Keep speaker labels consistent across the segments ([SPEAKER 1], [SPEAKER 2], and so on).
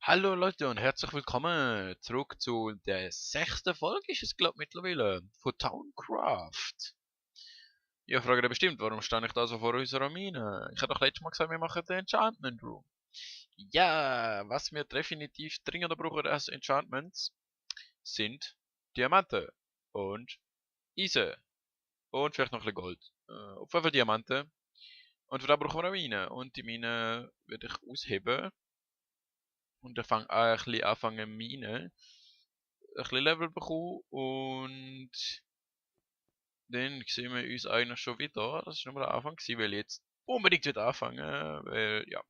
[SPEAKER 1] Hallo Leute und herzlich willkommen zurück zu der sechsten Folge, ist es glaube mittlerweile, von Towncraft. Ihr fragt ja bestimmt, warum stehe ich da so vor unserer Mine? Ich habe doch letztes Mal gesagt, wir machen den Enchantment Room. Ja, was wir definitiv dringender brauchen als Enchantments sind Diamanten und Eisen und vielleicht noch ein bisschen Gold. Auf jeden Fall Diamanten. Und für das brauchen wir eine Mine. Und die Mine werde ich ausheben. Und dann fange ein bisschen anfangen Mine. Ein bisschen Level bekommen und dann sehen wir uns eigentlich schon wieder. Das war nur der Anfang, weil ich jetzt unbedingt wieder anfangen, weil ja,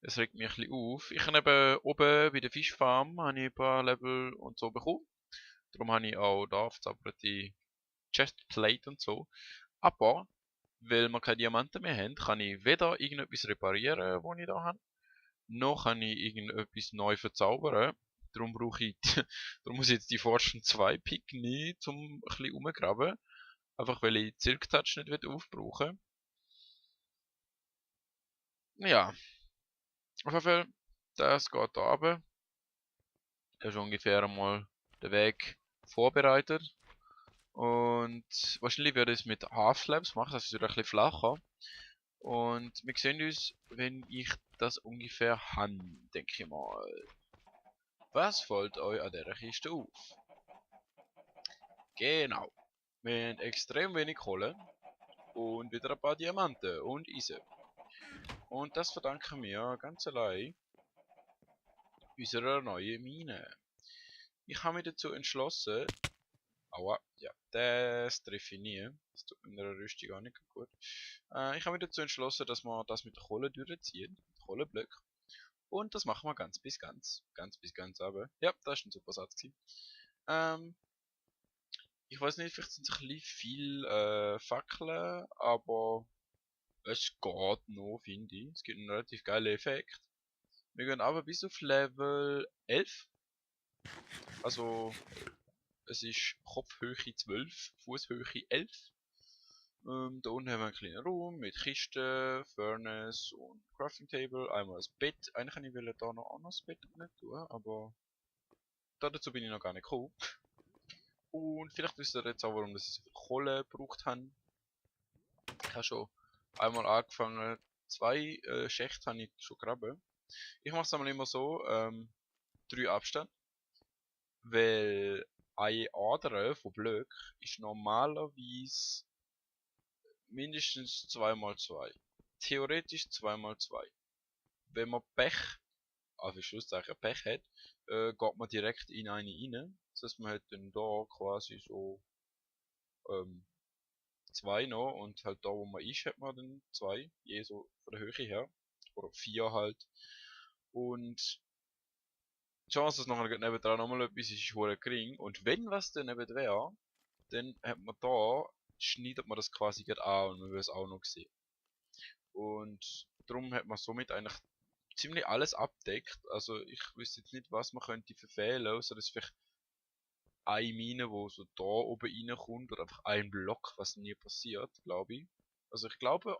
[SPEAKER 1] es regt mich ein bisschen auf. Ich habe eben oben bei der Fischfarm habe ich ein paar Level und so bekommen. Darum habe ich auch da verzauberte Chestplate und so. Aber, weil wir keine Diamanten mehr haben, kann ich weder irgendetwas reparieren, was ich da habe, noch kann ich irgendetwas neu verzaubern. Darum brauche ich, darum muss ich jetzt die Fortune 2 Pick nehmen, um ein bisschen rumgraben. Einfach weil ich Silk Touch nicht aufbrauchen. Ja, auf jeden Fall, das geht da runter. Da ist ungefähr einmal der Weg vorbereitet. Und wahrscheinlich werde ich es mit Half-Slabs machen, das ist wieder ein bisschen flacher. Und wir sehen uns, wenn ich das ungefähr habe, denke ich mal. Was fällt euch an dieser Kiste auf? Genau. Wir haben extrem wenig Kohle und wieder ein paar Diamanten und Eisen. Und das verdanken wir ganz allein unserer neuen Mine. Ich habe mich dazu entschlossen, aua, ja, das treffe ich nie. Das tut meiner Rüstung auch nicht gut. Ich habe mich dazu entschlossen, dass wir das mit der Kohle durchziehen, mit Kohleblöcken. Und das machen wir ganz bis ganz. Ganz bis ganz aber. Ja, das ist ein super Satz gewesen. Ähm, ich weiß nicht, vielleicht sind es ein bisschen viel Fackeln, aber es geht noch, finde ich. Es gibt einen relativ geilen Effekt. Wir gehen aber bis auf Level 11. Also, es ist Kopfhöhe 12, Fußhöhe 11. Da unten haben wir einen kleinen Raum mit Kiste, Furnace und Crafting Table. Einmal das Bett. Eigentlich will ich da noch ein anderes Bett nicht tun, aber dazu bin ich noch gar nicht gekommen. Und vielleicht wisst ihr jetzt auch, warum das so viel Kohle gebraucht haben. Ich habe schon einmal angefangen, zwei Schächte habe ich schon graben. Ich mache es einmal immer so, 3 Abstand, weil eine Ader von Blöck ist normalerweise mindestens 2 mal 2. Theoretisch 2 mal 2. Wenn man Pech, also Schlusszeichen Pech hat, geht man direkt in eine rein. Das heißt, man hat dann da quasi so ähm, 2 noch und halt da wo man ist, hat man dann 2, je so von der Höhe her. Oder 4 halt. Und die Chance, dass nachher nebendran nochmal etwas ist, ist hure gering. Und wenn was dann neben wäre, dann hat man da, schneidet man das quasi gerade an und man will es auch noch sehen. Und darum hat man somit eigentlich ziemlich alles abdeckt. Also ich wüsste jetzt nicht, was man könnte verfehlen, außer dass vielleicht eine Mine, wo so da oben reinkommt, oder einfach ein Block, was nie passiert, glaube ich. Also ich glaube,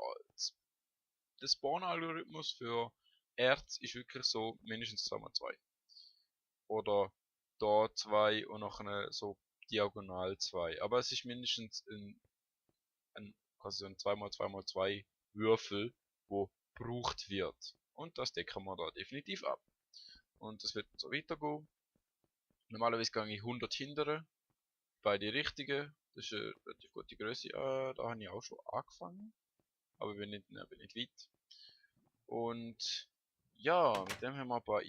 [SPEAKER 1] der Spawn-Algorithmus für Erz ist wirklich so mindestens 2 mal 2. Oder da 2 und nachher so diagonal 2. Aber es ist mindestens quasi so ein 2 mal 2 mal 2 Würfel, wo gebraucht wird. Und das decken wir da definitiv ab. Und das wird so weitergehen. Normalerweise gehe ich 100 hindern, beide richtigen. Das ist eine relativ gute Größe. Da habe ich auch schon angefangen. Aber bin nicht weit. Und ja, mit dem haben wir ein paar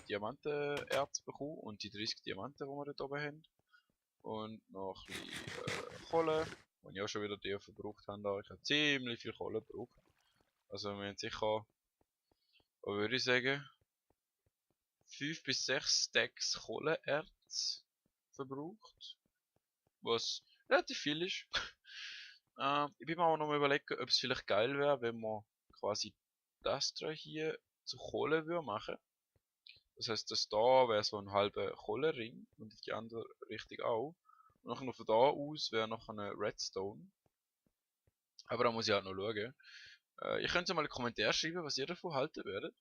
[SPEAKER 1] Diamantenerz bekommen und die 30 Diamanten, die wir dort oben haben. Und noch ein bisschen Kohle, die ich auch schon wieder die verbraucht habe. Da. Ich habe ziemlich viel Kohle gebraucht. Also wir haben sicher, was würde ich sagen, 5 bis 6 Stacks Kohleerz verbraucht. Was relativ viel ist. Ich bin mir auch noch mal überlegen, ob es vielleicht geil wäre, wenn man quasi das hier zu Kohle würde machen. Das heißt, das da wäre so ein halber Kohlering und die andere Richtung auch. Und nachher von da aus wäre noch eine Redstone. Aber da muss ich halt noch schauen. Ihr könnt ja mal in die Kommentare schreiben, was ihr davon halten würdet.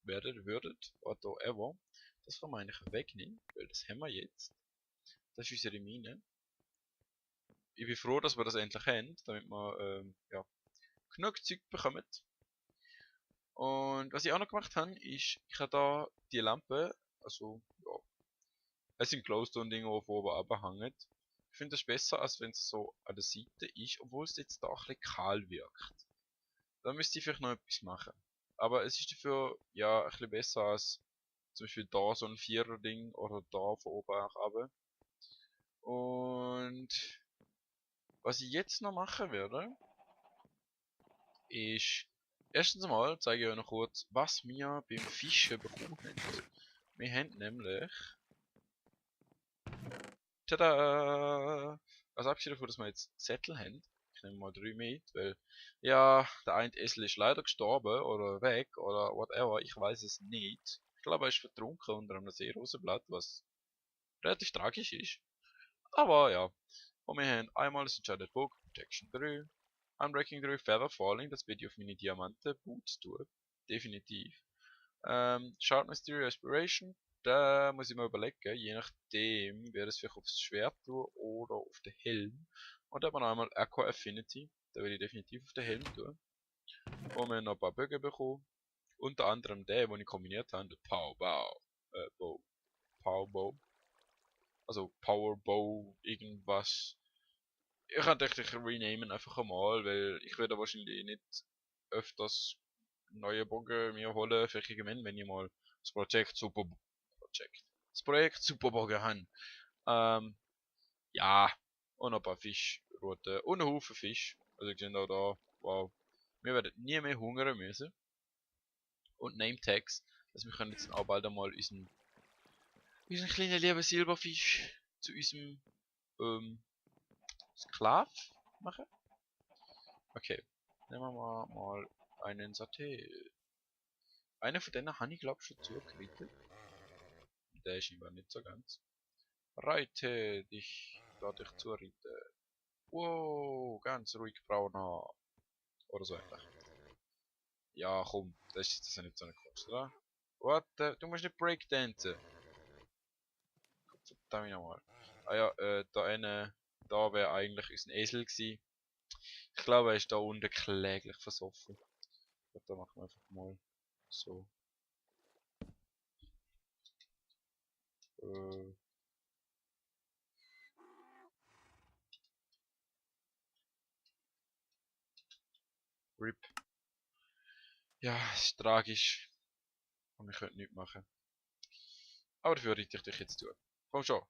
[SPEAKER 1] werden würdet, whatever, das kann man eigentlich wegnehmen, weil das haben wir jetzt. Das ist unsere Mine. Ich bin froh, dass wir das endlich haben, damit wir ja, genug Zeug bekommen. Und was ich auch noch gemacht habe, ist, ich habe da die Lampe, also ja, es sind Glowstone-Dinge, die von oben abhängen. Ich finde es besser, als wenn es so an der Seite ist, obwohl es jetzt da ein bisschen kahl wirkt. Da müsste ich vielleicht noch etwas machen. Aber es ist dafür ja ein bisschen besser als zum Beispiel da so ein Vierer-Ding oder da von oben nach runter. Und was ich jetzt noch machen werde, ist erstens mal zeige ich euch noch kurz, was wir beim Fischen bekommen haben. Wir haben nämlich, tada! Also abgesehen davon, dass wir jetzt Sättel haben, ich nehme mal 3 mit, weil ja, der eine Esel ist leider gestorben oder weg oder whatever, ich weiß es nicht. Ich glaube, er ist vertrunken unter einem Seerosenblatt, was relativ tragisch ist. Aber ja, und wir haben einmal das Enchanted Book, Protection 3, Unbreaking 3, Feather Falling, das werde ich auf meine Diamanten Boots tun, definitiv. Sharpness 3, Aspiration, da muss ich mir überlegen, je nachdem, werde ich es vielleicht aufs Schwert tun oder auf den Helm. Und dann haben wir noch einmal Aqua Affinity, da werde ich definitiv auf den Helm tun. Und wir haben noch ein paar Bögen bekommen, unter anderem den, den ich kombiniert habe, der Power Bow. Also Power Bow, irgendwas. Ich kann dich renamen einfach einmal, weil ich werde wahrscheinlich nicht öfters neue Bogen mir holen, vielleicht irgendwann, wenn ich mal das Projekt Superbogen habe. Ähm, ja, und noch ein paar Fischrouten und ein Haufen Fisch. Also ich sehe auch da, wow, wir werden nie mehr hungern müssen. Und Name Tags, also wir können jetzt auch bald einmal unseren kleinen lieben Silberfisch zu unserem Sklav machen. Okay, nehmen wir mal einen Saté. Einer von denen habe ich glaube schon zugerittet. Der ist aber nicht so ganz. Reite dich, lade dich zuritten. Wow, ganz ruhig brauner. Oder so ähnlich. Ja, komm, das ist ja nicht so eine Kunst, oder? Warte, du musst nicht breakdancen. Verdammt nochmal. Ah ja, da wäre eigentlich unser Esel gewesen. Ich glaube, er ist da unten kläglich versoffen. Da machen wir einfach mal so. Äh, RIP. Ja, es ist tragisch. Und wir können nichts machen. Aber dafür richte ich dich jetzt zu. Komm schon.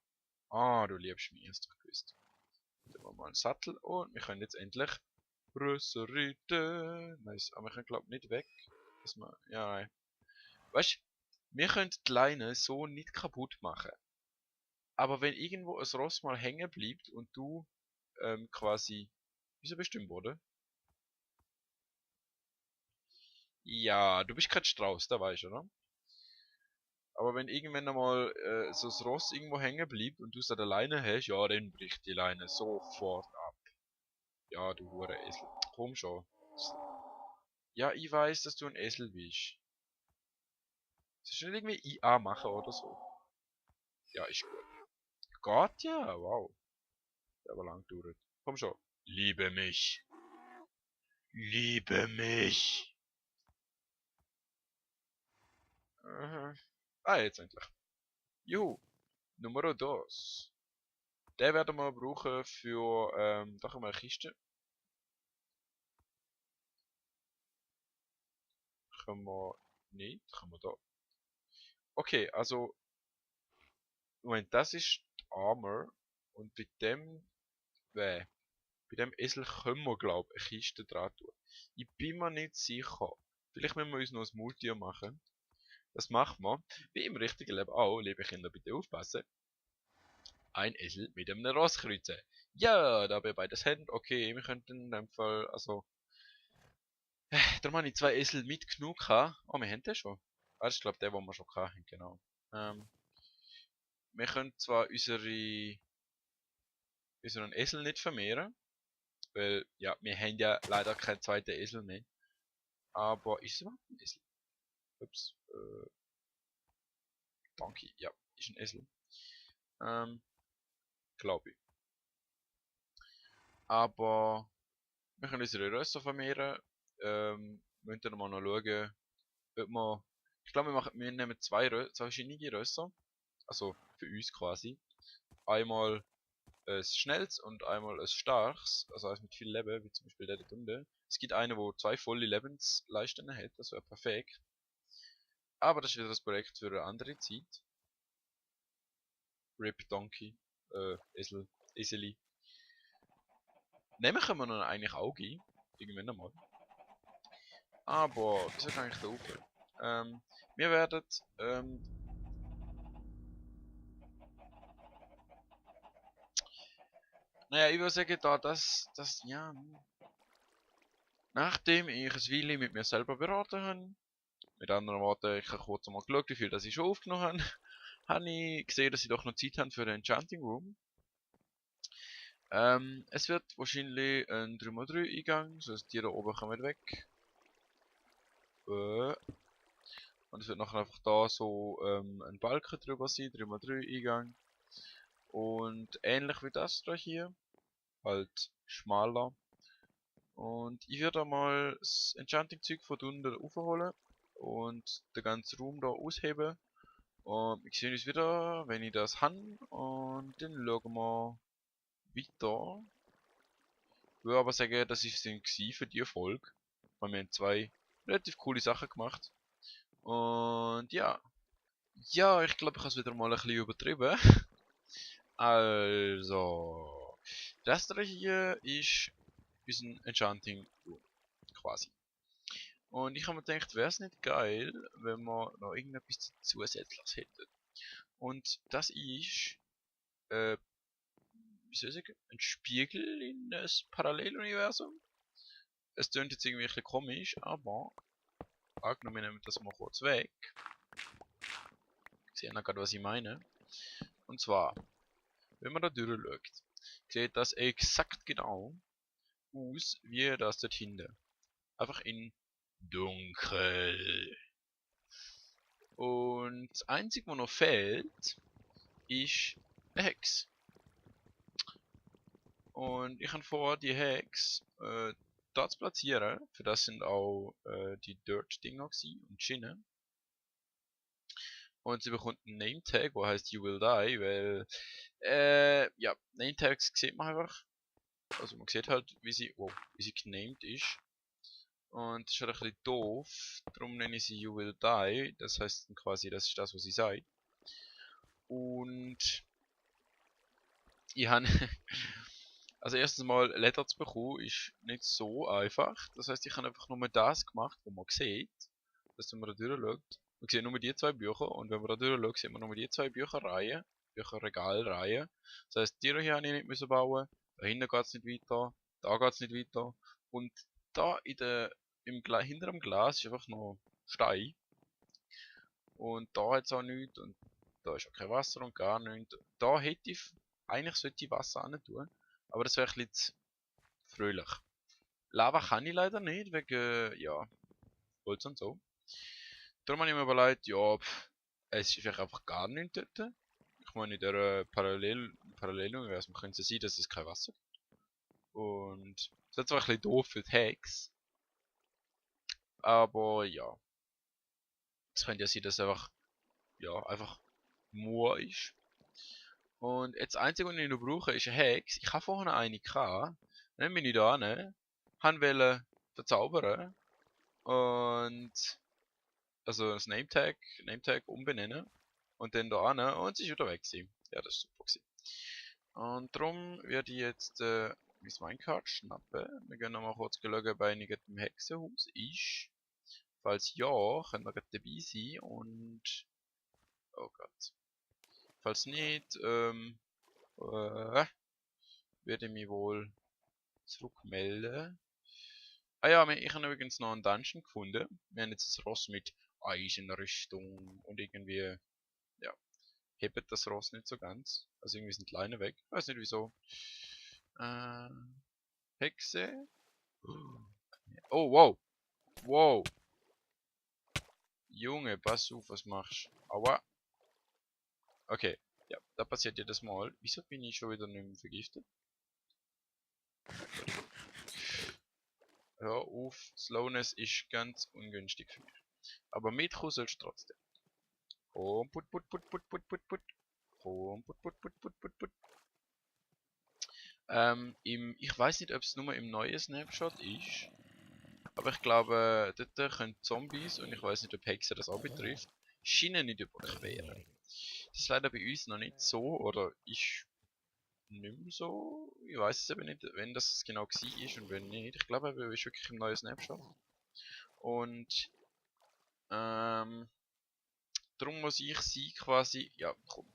[SPEAKER 1] Ah, du liebst mich, hast du gewusst. Dann machen wir mal einen Sattel und wir können jetzt endlich Rösser reiten. Nice. Aber wir können glaube ich nicht weg. Dass wir, ja, nein. Weißt du, wir können die Leine so nicht kaputt machen. Aber wenn irgendwo ein Ross mal hängen bleibt und du quasi. Wieso bestimmt wurde? Ja, du bist kein Strauß, da weißt du, oder? Aber wenn irgendwann einmal so das Ross irgendwo hängen bleibt und du es an der Leine hast, ja, dann bricht die Leine sofort ab. Ja, du hure Esel. Komm schon. Ja, ich weiß, dass du ein Esel bist. Sollst du nicht irgendwie IA machen oder so? Ja, ist gut. Geht ja, wow. Der aber lang gedauert. Komm schon. Liebe mich. Liebe mich. Aha. Ah, jetzt endlich. Juhu. Nummer 2. Den werden wir brauchen für, da haben wir eine Kiste. Können wir nicht, können wir da. Okay, also, Moment, das ist die Armor. Und bei dem Esel können wir, glaube ich, eine Kiste dran tun. Ich bin mir nicht sicher. Vielleicht müssen wir uns noch ein Multier machen. Das machen wir. Wie im richtigen Leben auch, liebe Kinder, bitte aufpassen. Ein Esel mit einem Ross kreuzen. Ja, da wir beides haben. Okay, wir könnten in dem Fall, also, darum habe ich 2 Esel mit genug gehabt. Oh, wir haben den schon. Ah, das ist, glaube ich, der, den wir schon hatten, genau. Wir können zwar unseren Esel nicht vermehren, weil, ja, wir haben ja leider keinen zweiten Esel mehr. Aber ist es überhaupt ein Esel? Ups. Donkey. Ja, ist ein Esel. Glaube ich. Aber wir können unsere Rösser vermehren. Müssen dann mal noch schauen, ob wir. Ich glaube, wir nehmen zwei verschiedene Rösser. Also für uns quasi. Einmal ein schnelles und einmal ein starkes, also eins mit viel Leben, wie zum Beispiel der Tunde. Es gibt eine, wo zwei volle Lebensleisten hat, das wäre perfekt. Aber das ist wieder das Projekt für eine andere Zeit. Rip Donkey, Eseli. Nehmen können wir noch eigentlich auch ein, irgendwann einmal. Aber, wieso kann ich da rauf? Wir werden, naja, ich würde sagen, ja, nachdem ich ein Weile mit mir selber beraten habe, mit anderen Worten, ich habe kurz mal geschaut, wie viel das ich schon aufgenommen habe, habe ich gesehen, dass ich doch noch Zeit habe für den Enchanting Room. Es wird wahrscheinlich ein 3x3 Eingang, so dass die da oben kommen weg. Und es wird nachher einfach da so ein Balken drüber sein, 3x3 Eingang. Und ähnlich wie das da hier, halt schmaler. Und ich werde mal das Enchanting-Zeug von unten aufholen und den ganzen Raum da ausheben. Und wir sehen uns wieder, wenn ich das habe. Und dann schauen wir weiter. Ich würde aber sagen, das ist es für die Folge. Weil wir haben zwei relativ coole Sachen gemacht. Und ja. Ja, ich glaube, ich habe es wieder mal ein bisschen übertrieben. Also. Das hier ist unser Enchanting Room. Quasi. Und ich habe mir gedacht, wäre es nicht geil, wenn wir noch irgendetwas zusätzliches hätten. Und das ist, wie soll ich sagen, ein Spiegel in ein Paralleluniversum. Es klingt jetzt irgendwie ein bisschen komisch, aber angenommen, wir nehmen das mal kurz weg. Ich sehe noch gerade, was ich meine. Und zwar, wenn man da durchschaut, sieht das exakt genau aus wie das dort hinten. Einfach in dunkel. Und das Einzige, was noch fehlt, ist eine Hex. Und ich habe vor, die Hex da zu platzieren. Für das sind auch die Dirt-Dinger und Schienen. Und sie bekommt einen Name-Tag, der heißt You Will Die, weil, ja, Name-Tags sieht man einfach. Also man sieht halt, wie sie genamed ist. Und das ist halt ein bisschen doof, darum nenne ich sie You Will Die. Das heißt quasi, das ist das, was sie sagt. Und ich habe, also erstens mal Letter zu bekommen, ist nicht so einfach. Das heißt, ich habe einfach nur das gemacht, was man sieht. Dass man da durchschaut. Man sieht nur die zwei Bücher und wenn man da durchschaut, sieht man nur die zwei Bücherreihen, Bücherregalreihen. Das heißt, die hier habe ich nicht müssen bauen. Dahinter geht es nicht weiter, da geht es nicht weiter. Und da hinter dem Glas ist einfach noch Stein. Und da hat es auch nichts und da ist auch kein Wasser und gar nichts. Da hätte ich, eigentlich sollte ich Wasser rein tun, aber das wäre ein bisschen zu fröhlich. Lava kann ich leider nicht, wegen, ja, Holz und so. Darum habe ich mir überlegt, ja, es ist vielleicht einfach gar nichts dort. Ich meine, in der Paralleluniversum könnte es sein, dass es kein Wasser gibt. Und das ist zwar ein bisschen doof für die Hacks, aber ja. Es könnte ja sein, dass es einfach, ja, einfach Moor ist. Und jetzt das Einzige, was ich noch brauche, ist eine Hex. Ich habe vorhin eine gehabt. Dann bin ich da hin, wollte verzaubern und also das Nametag umbenennen und dann da hin und sie ist wieder weg gewesen. Ja, das ist super gewesen. Und darum werde ich jetzt mein Minecart schnappen. Wir gehen nochmal kurz schauen, bei einem im Hexenhaus ist. Falls ja, können wir gerade dabei sein und... Oh Gott. Falls nicht, werde ich mich wohl zurückmelden. Ah ja, ich habe übrigens noch einen Dungeon gefunden. Wir haben jetzt ein Ross mit Eisenrüstung und irgendwie, ja, hebt das Ross nicht so ganz. Also irgendwie sind die Leine weg. Weiß nicht wieso. Äh, Hexe. Oh, wow. Wow. Junge, pass auf, was machst du? Aua. Okay, ja, da passiert jedes Mal. Wieso bin ich schon wieder nicht mehr vergiftet? Hör auf, Slowness ist ganz ungünstig für mich. Aber mitkommen sollst du trotzdem. Und put put put put put put put. Und put put put put put put. Ich weiß nicht, ob es nur im neuen Snapshot ist. Aber ich glaube, dort können Zombies, und ich weiß nicht, ob Hexen das auch betrifft, Schienen nicht überqueren. Das ist leider bei uns noch nicht so, oder ist nicht mehr so. Ich weiß es eben nicht, wenn das genau war und wenn nicht. Ich glaube, es ist wirklich im neuen Snapshot. Und darum muss ich sie quasi. Ja, komm.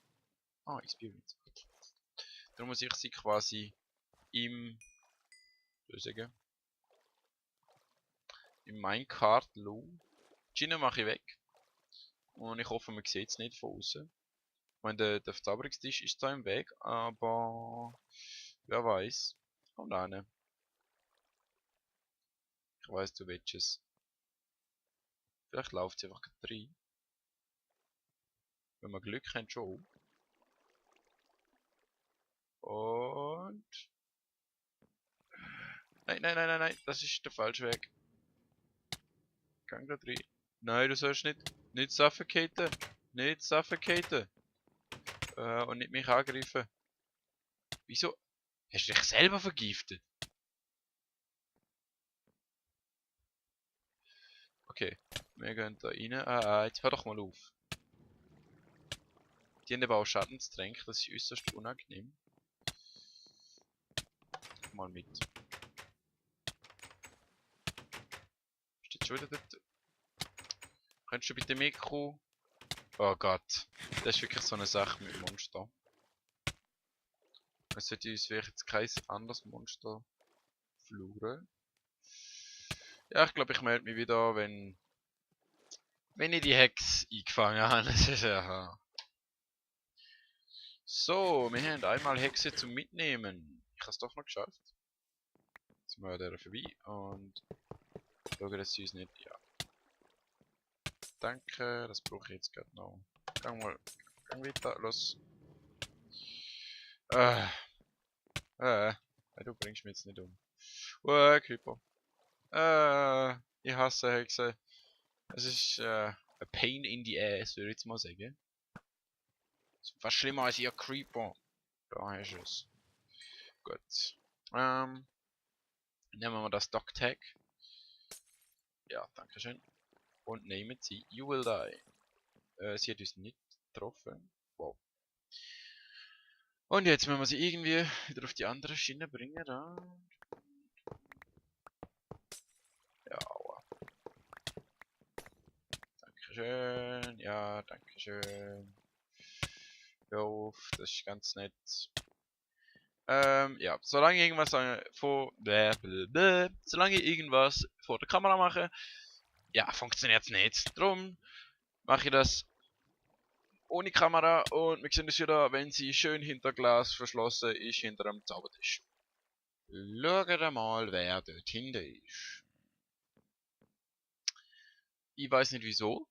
[SPEAKER 1] Ah, Experience. Darum muss ich sie quasi im. Sagen, im Minecart low. Schienen mache ich weg. Und ich hoffe, man sieht es nicht von außen. Ich meine, der Verzauberungstisch ist zwar im Weg, aber wer weiß. Kommt rein. Ich weiß, du willst es. Vielleicht läuft es einfach rein. Wenn wir Glück haben, schon. Und... Nein, nein, nein, nein, nein, das ist der falsche Weg. Gang da rein. Nein, du sollst nicht suffocaten. Nicht suffocaten. Und nicht mich angreifen. Wieso? Hast du dich selber vergiftet? Okay, wir gehen da rein. Jetzt hör doch mal auf. Die haben aber auch Schadenstränke, das ist äußerst unangenehm. Mal mit. Steht schon wieder dort. Könntest du bitte mitkommen? Oh Gott. Das ist wirklich so eine Sache mit Monster. Es sollte uns vielleicht jetzt kein anderes Monster verloren. Ja, ich glaube, ich melde mich wieder, wenn ich die Hex eingefangen habe. So, wir haben einmal Hexe zum Mitnehmen. Ich habe es doch noch geschafft. Jetzt sind wir da vorbei und schauen, dass sie uns nicht. Ja. Danke, das brauche ich jetzt gerade noch. Gang weiter, los. Du bringst mich jetzt nicht um. Creeper. Ich hasse Hexe. Es ist a pain in the ass, würde ich jetzt mal sagen. Es ist fast schlimmer als ihr Creeper. Da hast du es. Gut. Nehmen wir das Dog Tag. Ja, danke schön. Und nehmen sie. You will die. Sie hat uns nicht getroffen. Wow. Und jetzt müssen wir sie irgendwie wieder auf die andere Schiene bringen. Da. Ja, aua. Dankeschön. Ja, dankeschön. Jo, das ist ganz nett. Ja, solange irgendwas solange ich irgendwas vor der Kamera mache, ja, funktioniert es nicht. Drum mache ich das ohne Kamera und wir sehen es wieder, wenn sie schön hinter Glas verschlossen ist, hinter einem Zaubertisch. Schaut mal, wer dort hinten ist. Ich weiß nicht wieso,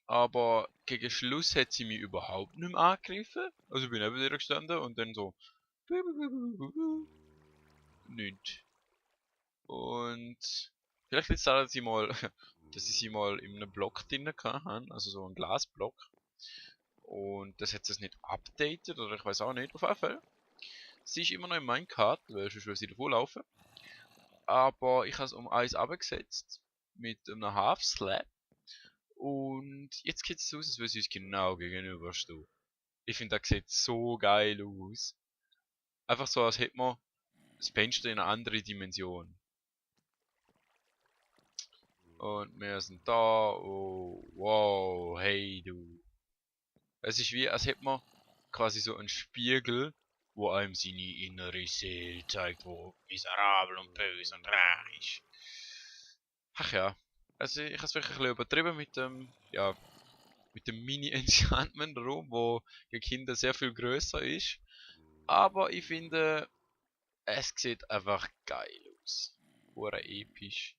[SPEAKER 1] aber gegen Schluss hat sie mich überhaupt nicht mehr angegriffen. Also ich bin neben ihr gestanden und dann so. Nicht. Und vielleicht liegt es daran, dass ich sie mal in einem Block drin hatte, also so ein Glasblock. Und das hat es nicht updated, oder ich weiß auch nicht, auf jeden Fall. Sie ist immer noch in Minecart, weil sonst würde sie davor laufen. Aber ich habe es um eins abgesetzt mit einem Half Slab. Und jetzt sieht es so aus, als würde sie uns genau gegenüberstehen. Ich finde, das sieht so geil aus. Einfach so, als hätte man das Fenster in eine andere Dimension. Und wir sind da. Oh, wow, hey du. Es ist wie, als hätte man quasi so einen Spiegel, wo einem seine innere Seele zeigt, wo miserabel und böse und reich ist. Ach ja. Also ich habe es wirklich ein bisschen übertrieben mit dem, ja, mit dem Mini-Enchantment-Raum, wo gegen Kinder sehr viel größer ist. Aber ich finde, es sieht einfach geil aus. Hure episch.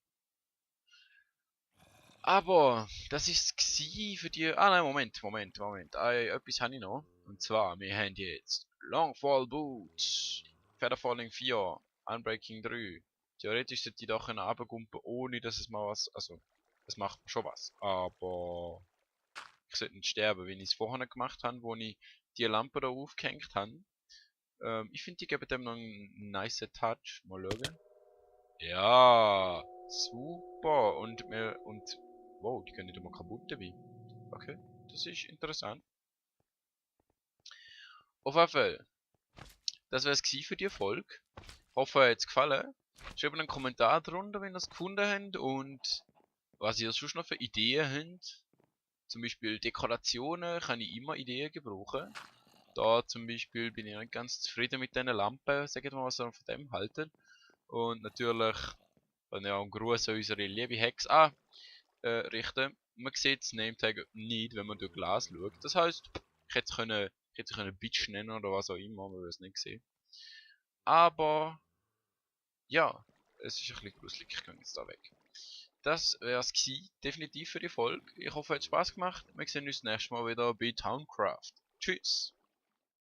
[SPEAKER 1] Aber, das ist gsi für die... Ah nein, Moment. Etwas habe ich noch. Und zwar, wir haben jetzt Longfall Boots, Featherfalling 4, Unbreaking 3. Theoretisch sollte ich da können runtergumpen, ohne dass es mal was... Also, es macht schon was. Aber ich sollte nicht sterben, wenn ich es vorher gemacht habe, wo ich die Lampe da aufgehängt habe. Ich finde, die geben dem noch einen nice Touch. Mal schauen. Ja, super. Und wow, die können nicht immer kaputt dabei. Okay, das ist interessant. Auf jeden Fall, das wäre es für die Folge. Hoffe, euch hat es gefallen. Schreibt einen Kommentar drunter, wenn ihr es gefunden habt und was ihr sonst noch für Ideen habt. Zum Beispiel Dekorationen kann ich immer Ideen gebrauchen. Da zum Beispiel bin ich nicht ganz zufrieden mit diesen Lampen. Sagt mal, was ihr von dem haltet. Und natürlich, wenn ihr auch einen Gruß an unsere liebe Hex richten. Man sieht das Nametag nicht, wenn man durch Glas schaut. Das heißt, ich hätte es können Bitch nennen oder was auch immer, man will es nicht sehen. Aber, ja, es ist ein bisschen gruselig, ich gehe jetzt da weg. Das wäre es definitiv für die Folge. Ich hoffe, es hat Spaß gemacht. Wir sehen uns nächstes Mal wieder bei Towncraft. Tschüss!